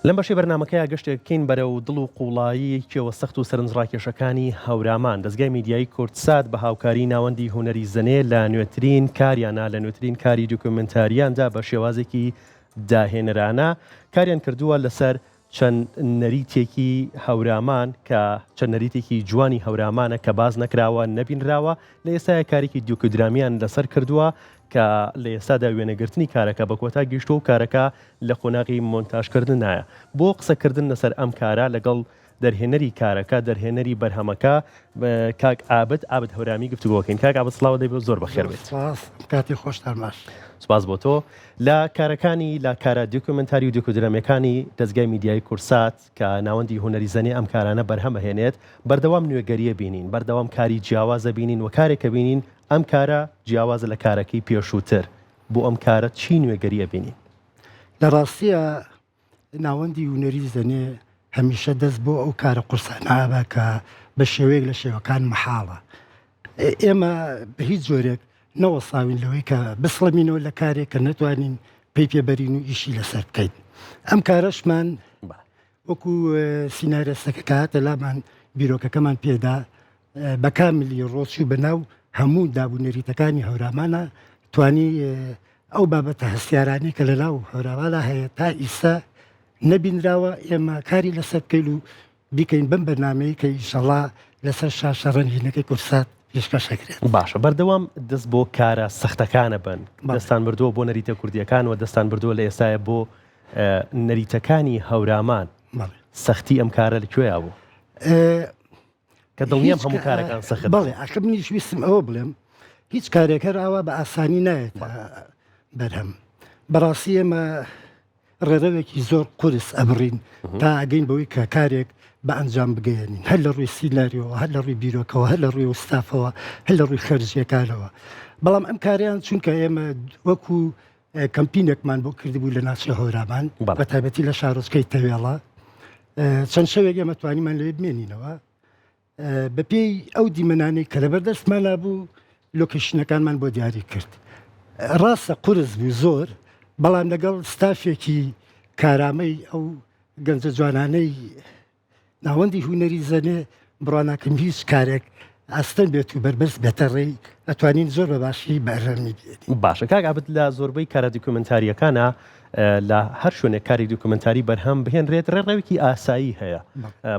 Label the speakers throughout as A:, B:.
A: لەم بەشەی بەرنامەکەیا گەشتێک بکەین بەرەو دڵ و قوڵایی کێوە سەخت و سەرنجڕاکێشەکانی هەورامان. دەزگای میدیایی کوردسات بە هاوکاری ناوەندی هونەری زەنێ لە نوێترین کاریانا لە نوێترین کاری دیکۆمێنتاریاندا بە شێوازێکی داهێنەرانە کاریان کردووە لەسەر چەند نەریتێکی هەورامان کە چەند نەریتێکی جوانی هەورامانە کە باس نەکراوە نەبینراوە لە ئێستایا کارێکی دیکۆدرامیان لەسەر کردووە کە لە ئێستادا وێنەگرتنی کارەکە بە کۆتا گەیشتووە و کارەکە لە قۆناغی مۆنتاژکردندایە. بۆ قسەکردن لەسەر ئەم کارە لەگەڵ دەرهێنەری کارەکە، دەرهێنەری بەرهەمەکە کاک عابد، عابد هەورامی گفتوگۆ بکەین. کاک عابد سڵاوت لێ بێ و زۆر بەخێر بێیت.
B: سپاس، کاتی خۆشتان باش.
A: سپاس بۆ تۆ. لە کارەکانی لە کارە دیکۆمێنتاری و دیکۆدرامییەکانی دەزگای میدیایی کوردسات کە ناوەندی هونەری زەنێ ئەم کارانە بەرهەم ئەهێنێت، بەردەوام نوێگەرییە بینین، بەردەوام کاری جیاوازە بینین و کارێک کە بینین ئەم کارە جیاوازە لە کارەکەی پێشووتر، بۆ ئەم کارە چی نوێگەری ئەبینین؟
B: لە ڕاستییا ناوەندی هونەری زەنێ هەمیشە دەست بۆ ئەو کارە قورسانە ئەبا کە بە شێوەیەک لە شێوەکان مەحاڵە. ئێمە بە هیچ جۆرێک نەوەستاوین لەوەی کە بسڵەمینەوە لە کارێک کە نەتوانین پێی پێبەرین و ئیشی لەسەر بکەین. ئەم کارەشمان وەکو سیناریۆستەکە کە هاتە لامان بیرۆکەکەمان پێدا بە کاملی ڕۆچوو بە ناو هەموو داب و نەریتەکانی هەورامانە توانی ئەو بابەتە هەستیارانەی کە لە ناو هەورامانە هەیە تا ئیستا نەبینراوە ئێمە کاری لەسەر بکەین و بیکەین بەم بەرنامەیە کە ئیشەڵا لەسەر شاشە ڕەنگینەکەی کوردسات پێشکەش ئەکرێت.
A: باشە بەردەوام دەست بۆ کارە سەختەکانە بن دەستان بردووە بۆ نەریتە کوردیەکان و دەستان بردووە لە ئێستاە بۆ نەریتەکانی هەورامان سەختی ئەم کارە لە کوێیا بوو؟ کە دڵنیام هەموو کارەکان سەخت
B: بەڵێ ئەخر منیش ویستم ئەوە بڵێم هیچ کارێک هەر ئاوا بە ئاسانی نایەت بەرهەم بەڕاستی ئێمە ڕێڕەوێکی زۆر قورس ئەبڕین تا ئەگەین بەوەی کە کارێک بە ئەنجام بگەیەنین هەر لە ڕووی سیناریۆوە هەر لە ڕووی بیرۆکەوە هەر لە ڕووی ستافەوە هەر لە ڕووی خەرجیەکانەوە بەڵام ئەم کاریان چونکە ئێمە وەکو کەمپینێکمان بۆ کردبوو لە ناوچەی هەورامان بە تایبەتی لە شارۆچکەی تەوێڵە چەند شەوێک ئێمە توانیمان لەوێ بمێنینەوە بەپێی ئەو دیمەنانەی کە لەبەر دەستماندا بوو لۆکەشنەکانمان بۆ دیاری کرد ڕاستە قورس بوو زۆر بەڵام لەگەڵ ستافێکی کارامەی ئەو گەنجە جوانانەی ناوەندی هونەری زەنێ بڕواناکەم هیچ کارێک ئەستەم بێت و بەربەست بێتە ڕێی ئەتوانین زۆر بە باشی بەرهەمی بێنین.
A: باشە کاک عابد لە زۆربەی کارە دیکۆمێنتارییەکانا لە هەر شوێنێک کاری دیکۆمێنتاری بەرهەم بهێنرێت ڕێڕەوێکی ئاسایی هەیە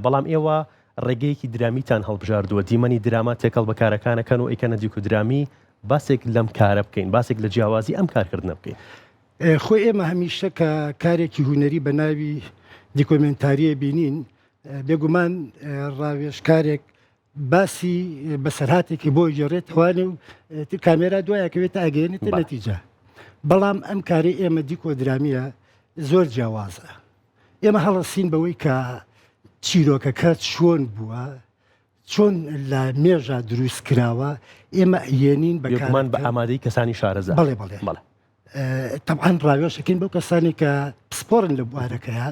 A: بەڵام ئێوە ڕێگەیەکی درامیتان هەڵبژاردووە دیمەنی دراما تێکەڵ بە کارەکانەکەن و ئەیکەنە دیکۆدرامی باسێک لەم کارە بکەین باسێک لە جیاوازی ئەم کارکردنە بکەین.
B: خۆی ئێمە هەمیشە کە کارێکی هونەری بە ناوی دیکۆمێنتاریە بینین بێگومان ڕاوێژکارێک باسی بەسەرهاتێکی بۆ گێڕێتوانێ و کامێرا دوایەکەوێت ئەگەێنێتە نەتیجە بەڵام ئەم کاری ئێمە دیکۆدرامیە زۆر جیاوازە ئێمە هەڵەسین بەوەی کە چیرۆکەکە چۆن بووە چۆن لە مێژە دروست کراوە ئێمە ئەیێنین
A: بە بێگومان بە ئامادەی کەسانی شارەزا
B: بەڵێ بەڵێ بەڵێ تەبعەن ڕاوێژەکەین بەو کەسانی کە پسپۆرن لە بوارەکەیە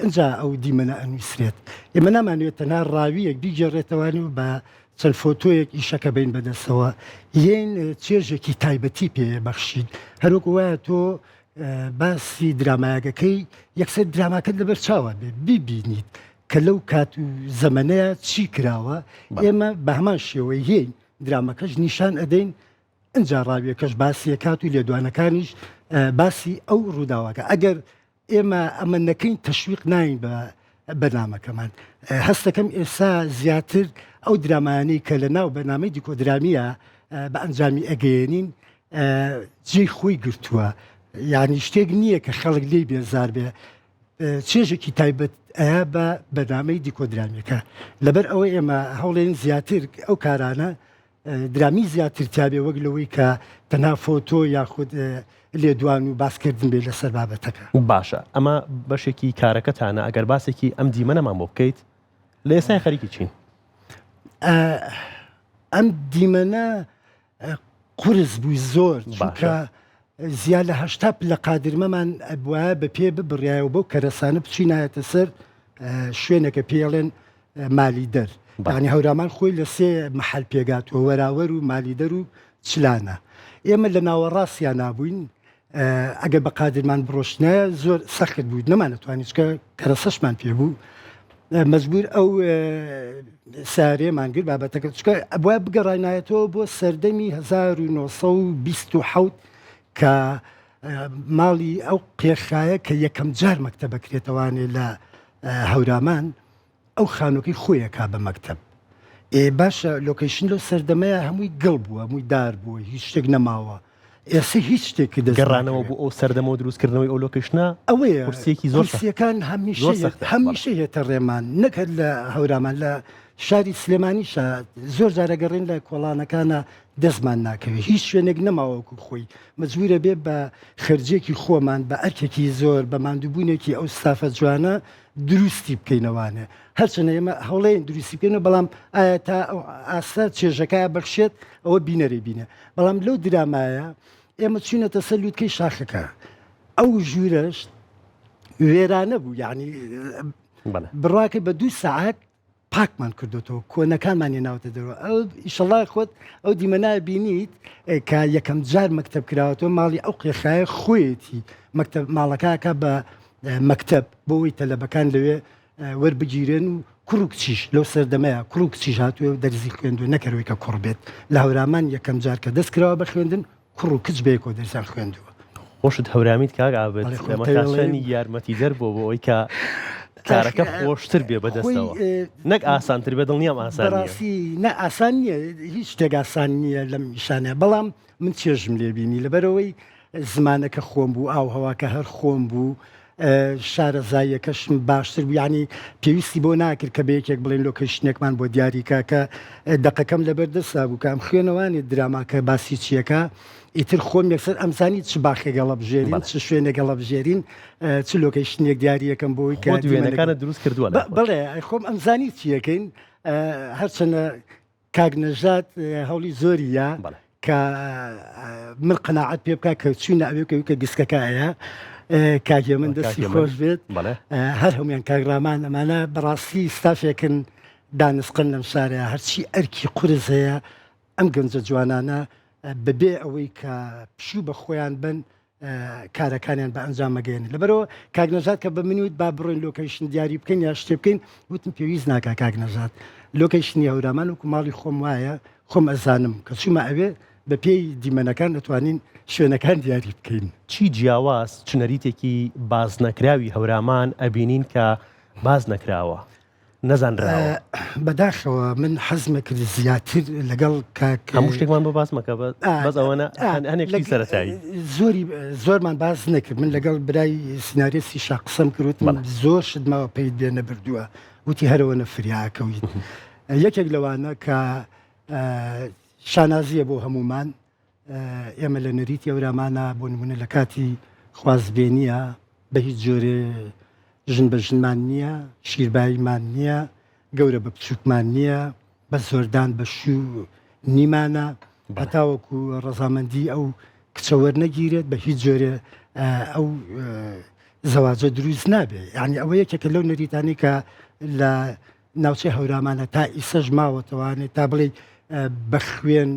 B: ئینجا ئەو دیمەنە ئەنووسرێت ئێمە نامانوێت تەنها ڕاویەک بیگێڕێتەوانی و بە چەند فۆتۆیەک ئیشەکە بین بەدەستەوە یین چێژێکی تایبەتی پێ بەخشین هەروەکو وایە تۆ باسی درامایەکەکەی یەکسەر دراماکەت لەبەر چاوە بێ بیبینیت کە لەو کات و زەمەنەیە چی کراوە ئێمە بە هەمان شێوەی یین درامەکەش نیشان ئەدەین ئینجا ڕاویەکەش باسی ئەکات و لێدوانەکانیش باسی ئەو ڕووداوەکە ئەگەر ئێمە ئەمە نەکەین تەشویق ناین بە بەرنامەکەمان هەستەکەم ئێستا زیاتر ئەو درامایانەی کە لە ناو بەرنامەی دیکۆدرامیە بە ئەنجامی ئەگەیەنین جێی خۆی گرتووە یعنی شتێک نییە کە خەڵک لێی بێزار بێ چێژێکی تایبەت ئەیا بە بەرنامەی دیکۆدرامیەکە لەبەر ئەوە ئێمە هەوڵێن زیاتر ئەو کارانە درامی زیاتر تیابێ وەک لەوەی کە تەنها فۆتۆ یاخود لێدوان و باسکردن بێ لەسەر بابەتەکە.
A: باشە ئەمە بەشێکی کارەکەتانە ئەگەر باسێکی ئەم دیمەنەمان بۆ بکەیت لە ئێستای خەریکی چین؟
B: ئەم دیمەنە قورس بوو زۆر چونکە زیاد لە 80 پلە قادرمەمان ئەبوایە بە پێ ببڕایە و بەو کەرەسانە بچینایەتە سەر شوێنەکە پێڵێن مالیدەر یانی هەورامان خۆی لە سێ مەحەل پێگاتووە وەراوەر و مالیدەر و چلانە ئێمە لە ناوەڕاستیان نابووین. ئەگەر بە قادرمان بڕۆشتنایە زۆر سەخت بوو نەمانەتوانی چکە کەرەسەشمان پێ بوو مەجبور ئەو سارێمان گرت بابەتەکە چکە ئەبوایە بگەڕاینایەتەوە بۆ سەردەمی 1927 کە ماڵی ئەو قێخایە کە یەکەم جار مەکتەبە کرێتەوانێ لە هەورامان ئەو خانووەکەی خۆی ئەکا بە مەکتەب. ئێ باشە location لەو سەردەمەیا هەمووی گڵ بووە، هەمووی دار بووە، هیچ شتێک نەماوە. ئێستا هیچ شتێکی دەست
A: گەڕانەوە بۆ ئەو سەردەمە و دروستکردنەوەی ئەو location ە
B: ئەوەیە
A: قورسییەکی زۆر سەختە.
B: قورسییەکان هەمیشە
A: زۆر سەختە، بەڵێ.
B: هەمیشە یەتە ڕێمان، نەک هەر لە هەورامان، لە شاری سلێمانیشا زۆر جار ئەگەڕێین لە کۆڵانەکانا دەستمان ناکەوێ، هیچ شوێنێک نەماوە وەکوو خۆی، مەجبوورە بێ بە خەرجییەکی خۆمان، بە ئەرکێکی زۆر، بە ماندووبوونێکی ئەو ستافە جوانە دروستی بکەینەوانێ هەرچەنە ئێمە هەوڵێن دروستی بکەینەوە بەڵام ئایا تا ئەو ئاستە چێژەکە بەخشێت ئەوە بینەری بینە بەڵام لەو درامایە ئێمە چوینەتە سەر لوتکەی شاخەکە ئەو ژوورەش وێرانە بوو یعنی بڕاکە بە دوو سەعات پاکمان کردوتەوە کۆنەکانمان هێناوتە دەرەوە ئەو ئیشەڵا خۆت ئەو دیمەنا بینیت کە یەکەم جار مەکتب کراوەتەوە ماڵی ئەو قێخایە خۆیەتی مەکتب ماڵەکەکە بە مەکتب بۆ ئەوەی تەلەبەکان لەوێ وەربگیرێن و کوڕ و کچیش لەو سەردەمەیە کوڕ و کچیش هاتووە و دەرزی خوێندووە نەکەرەوەی کە کوڕ بێت لە هەورامان یەکەم جار کە دەست کراوە بە خوێندن کوڕ و کچ بەیەکەوە دەرسیان خوێندووە.
A: خۆشت هەورامیت کاک عابد ئەمە تا چەندی یارمەتیدەر بووە بۆ ئەوەی کە کارەکە خۆشتر بێ بەدەستەوە نەک ئاسانتر بێ دڵنیام ئاسان نییە.
B: بەڕاستی نا ئاسان نییە هیچ شتێک ئاسان نییە لەم ئیشانە بەڵام من چێژم لێ بینی لەبەرئەوەی زمانەکە خۆم بوو ئاوهەواکە هەر خۆم بوو شارەزاییەکەشم باشتر بوو یعنی پێویستی بۆ ناکرد کە بە یەکێک بڵێن location ێکمان بۆ دیاریکە کە دەقەکەم لەبەر دەستا بوو کە ئەم خوێنەوانی دراماکە باسی چیەکە ئیتر خۆم یەکسەر ئەمزانی چ باخێک هەڵەبژێرین چ شوێنێک هەڵەبژێرین چ location ێک دیاریەکەم بۆی
A: کە وێنەکانت دروست کردووە
B: بڵێ خۆم ئەمزانی چیەکەین هەرچەنە کاک نەژاد هەوڵی زۆری یا کە من قەناعەت پێ بکە کە چوینە ئەوێ کە کە گسکەکە ئەیە کاک من دەستی خۆش بێت هەر هەمویان کاک ڕامان ئەمانە بەڕاستی ستافێکن دانسقن لەم شارەیە هەرچی ئەرکی قورس هەیە ئەم گەنجە جوانانە بەبێ ئەوەی کە پشوو بە خۆیان بن کارەکانیان بە ئەنجام مەگەێنن لەبەرەوە کاک نەژاد کە بە منی وت با بڕۆین location دیاری بکەین یا شتێ بکەین وتم پێویست ناکا کاک نەژاد location ی هەورامان وەکو ماڵی خۆم وایە خۆم ئەزانم کە چوومە ئەوێ بە پێی دیمەنەکان دەتوانین شوێنەکان دیاری بکەین.
A: چی جیاواز چ نەریتێکی باس نەکراوی هەورامان ئەبینین کە باس نەکراوە؟ نەزانراوە.
B: بەداخەوە من حەزمە کرد زیاتر لەگەڵ کاک
A: هەموو شتێکمان بۆ باس مەکە بەس ئەوەنە هەنێک شتی سەرەتایی
B: زۆری زۆرمان باس نەکرد من لەگەڵ برای سیناریستی شا قسەم کرد وتم زۆر شت ماوە پێیت بێ نەبردووە وتی هەرەوە نەفریاکەویت یەکێک لەوانە کە شانازیە بۆ هەمومان ئێمە لە نەریتی ئەورامانە بۆ نمونە لە کاتی خوازبێنیە بە هیچ جۆرێ ژن بە ژنمان نییە شیرباییمان نییە گەورە بە بچووکمان نییە بە زۆردان بە شوو نیمانە هەتاوەکو ڕەزامەندی ئەو کچە وەرنەگیرێت بە هیچ جۆرێ ئەو زەواجە دروست نابێ یعنی ئەوە یەکێکە لەو نەریتانی کە لە ناوچەی هەورامانە تا ئیسەش ماوەتەوانێت تا بڵێ بە خوێن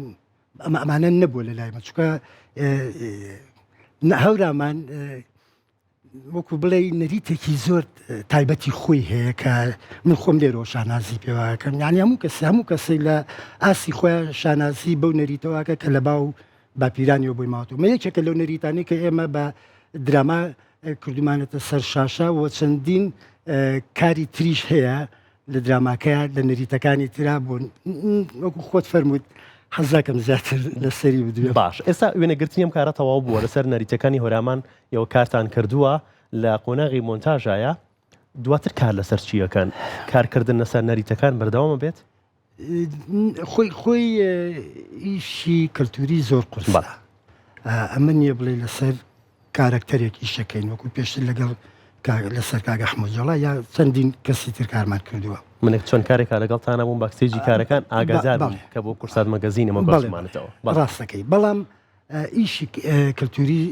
B: ئەمە ئەمانە نەبووە لە لای من چونکە هەورامان وەکو بڵێ نەریتێکی زۆر تایبەتی خۆی هەیە کە من خۆم لێرەوە شانازی پێواکەم یعنی هەموو کەس هەموو کەسی لە ئاسی خۆیان شانازی بەو نەریتەوەکە کە لە باو باپیرانیەوە بۆی ماوەتەوە مە یەکێکە لەو نەریتانی کە ئێمە بە دراما کردومانەتە سەر شاشە و چەندین کاری تریش هەیە لە دراماکەیا لە نەریتەکانی ترا بوون وەکو خۆت فەرمووت حەزەکەم زیاتر لەسەری بدوێم.
A: باش ئێستا وێنەگرتنی ئەم کارە تەواو بووە لەسەر نەریتەکانی هۆرامان ئێوە کارتان کردووە لە قۆناغی مۆنتاژایە دواتر کار لەسەر چیەکەن کارکردن لەسەر نەریتەکان بەردەوامە بێت؟
B: خۆی خۆی ئیشی کەلتوری زۆر قورسە ئەمە نییە بڵێ لەسەر کارەکتەرێک ئیشەکەین وەکو پێشتر لەگەڵ لەسەر کاک ئەحمەد جەڵا یا چەندین کەسی تر کارمان کردووە.
A: منێک چۆن کارێکا لەگەڵتانە بووم backstage ی کارەکان ئاگادار بووم کە بۆ کوردسات مەگەزین ئەمە گواستمانەتەوە.
B: ڕاستەکەی بەڵام ئیشی کەلتوری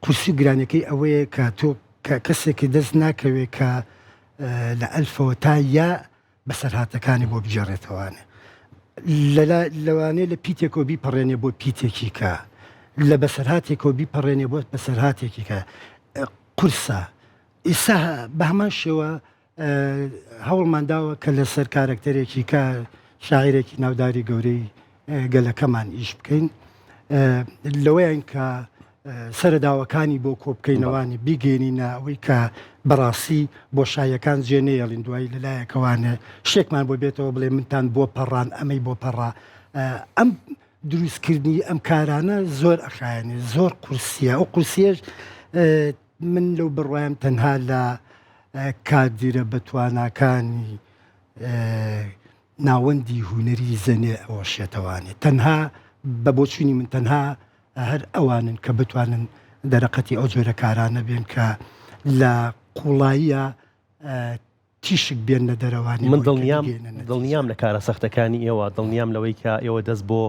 B: قورسی و گرانەکەی ئەوەیە کە تۆ کە کەسێکی دەست ناکەوێت کە لە ئەلفەوە تا یا بەسەرهاتەکانی بۆ بگێڕێتەوانێ لەوانەیە لە پیتێکەوە بیپەڕێنێ بۆ پیتێکی کە. لە بەسەرهاتێکەوە بیپەڕێنێ بۆ بەسەرهاتێکی کە قورسە ئیسا بە هەمان شێوە هەوڵمان داوە کە لەسەر کارەکتەرێکی کە شاعیرێکی ناوداری گەورەی گەلەکەمان ئیش بکەین لەوەیان کە سەرەداوەکانی بۆ کۆبکەینەوانی بیگەێنینە ئەوەی کە بەڕاستی بۆشاییەکان جێ نەیەڵین دوایی لەلایەکەوانێ شتێکمان بۆ بێتەوە بڵێ منتان بۆ پەڕان ئەمەی بۆ پەڕا ئەم دروستکردنی ئەم کارانە زۆر ئەخایەنێ زۆر قورسیە ئەو قورسیەش من لەو بڕوایم تەنها لە کادیرە بەتواناکانی ناوەندی هونەری زەنێ ئەوەشێتەوانێ تەنها بە بۆچوونی من تەنها هەر ئەوانن کە بتوانن دەرەقەتی ئەو جۆرە کارانە بێن کە لە قوڵاییە تیشک بێننە دەرەوانی
A: من دڵنیام دڵنیام لە کارە سەختەکانی ئێوە دڵنیام لەوەی کە ئێوە دەست بۆ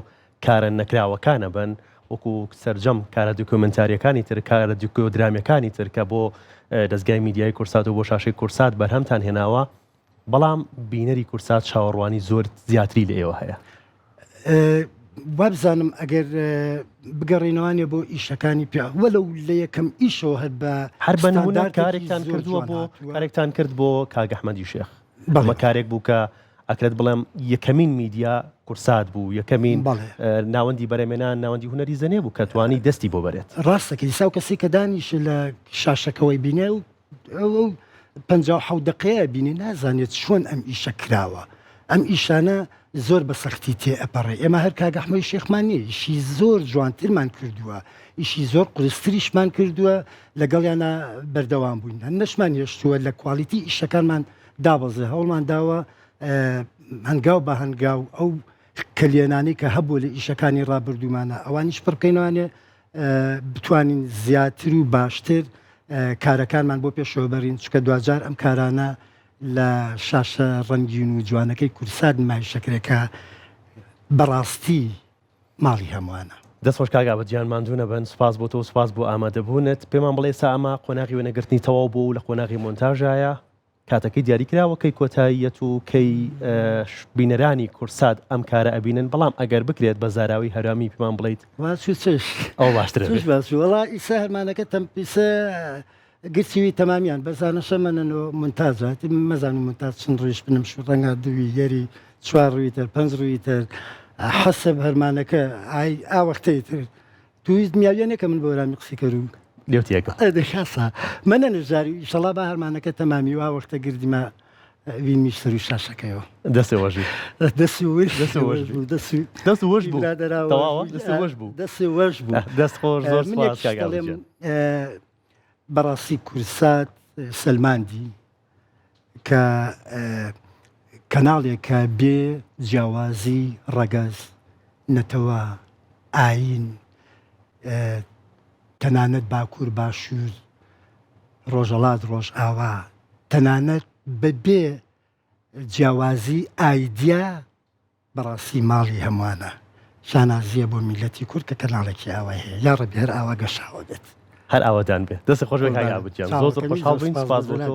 A: کارە نەکراوەکان ئەبەن وەکو سەرجەم کارە دوکۆمنتاریەکانی تر کارە دوکۆدرامیەکانی تر کە بۆ دەستگای میدیای کورسات و بۆ شاشەی کورسات بەرهەمتان هێناوە بەڵام بینەری کورسات چاوەڕوانی زۆر زیاتری لە ئێوە هەیە.
B: وابزانم ئەگەر بگەڕێنەوانێ بۆ ئیشەکانی پێ وەلو لە یەکەم ئیشەوە هەر بە
A: هەر بە نمونە کارێکتان کردووە بۆ کارێکتان کرد بۆ کاک ئەحمەدی شێخ بەڵێ کارێک بوو کە ئەکرێت بڵێم یەکەمین میدیا کورسات بوو یەکەمین ناوەندی بەرەمێنان ناوەندی هونەری زەنێ بوو کە توانی دەستی بۆ بەرێت.
B: ڕاستەکەی ساو کەسی کە دانیشێ لە شاشەکەوەی بینێ و ئەو 57 دقەیە بینێ نازانێت چۆن ئەم ئیشە کراوە ئەم ئیشانە زۆر بە سەختی تێ ئەپەڕێ ئێمە هەر کاک ئەحمەدی شێخمان نییە ئیشی زۆر جوانترمان کردووە ئیشی زۆر قورستریشمان کردووە لەگەڵیانە بەردەوام بووین هەر نەشمان هێشتووە لە quality ئیشەکانمان دابەزێ هەوڵمان داوە هەنگاو بە هەنگاو ئەو کەلێنانەی کە هەبوو لە ئیشەکانی ڕابردوومانە ئەوانیش پڕکەینەوانێ بتوانین زیاتر و باشتر کارەکانمان بۆ پێشەوە بەرین چکە دواجار ئەم کارانە لە شاشە ڕەنگین و جوانەکەی کوردسات نمایشەکرێ کە بەڕاستی ماڵی هەمووانە.
A: دەست خۆش کاک ئابد گیان ماندوو نەبن سوپاس بۆ تۆ و سوپاس بۆ ئامادەبوونت پێمان بڵێ ئێستا ئەمە قۆناغی وێنەگرتنی تەواو بوو و لە قۆناغی مۆنتاژایە کاتەکەی دیاری کراوە کەی کۆتاییەت و کەی بینەرانی کوردسات ئەم کارە ئەبینن بەڵام ئەگەر بکرێت بە زاراوەی هەرامی پێمان بڵیت
B: باش و چش
A: ئەو باشترە
B: چش باش وەڵا ئیسە هەرمانەکە تەم ئیسە گرتیوی تەمامیان بەزانەشە مەنن و مونتاجە مەزانم مونتاج چن ڕیش بنم شو ڕەنگە دووی یەری چوار ڕووی تر پەنج ڕووی تر حەسب هەرمانەکە ئای ئا وەختەی تر تویست میاویە نەکە من بۆرامی قسی کەروم
A: لێو تێکە
B: ئەدە خاسە مەنە نەژاری ئیشەڵا با هەرمانەکە تەمامی وا وەختە گردیمە وینمیش سەر و شاشەکەیەوە
A: دەستی وەش بی
B: دەستی وش
A: دەستی وەش بوو
B: دەستی
A: دەست وەش بوو تەواوە دەستی وەش بوو
B: دەستی وەش بوو
A: دەست خۆش زۆر سپاس کاک
B: ئابد گیان. بەڕاستی کوردسات سەلماندی کە کەناڵێکە بێ جیاوازی ڕەگەز، نەتەوە، ئایین، تەنانەت باکوور باشوور، ڕۆژەڵات ڕۆژئاوا، تەنانەت بەبێ جیاوازی ئایدیا بەڕاستی ماڵی هەمووانە. شانازییە بۆ میللەتی کورد کە کەناڵێکی ئاوای هەیە. یاڕەبی هەر ئاوا گەشاوە بێت.
A: هەر ئاوەدان بێ. دەستت خۆش بێ کاک عابد گیان. زۆر زۆر خۆشحاڵ بووین. سپاس بۆ تۆ.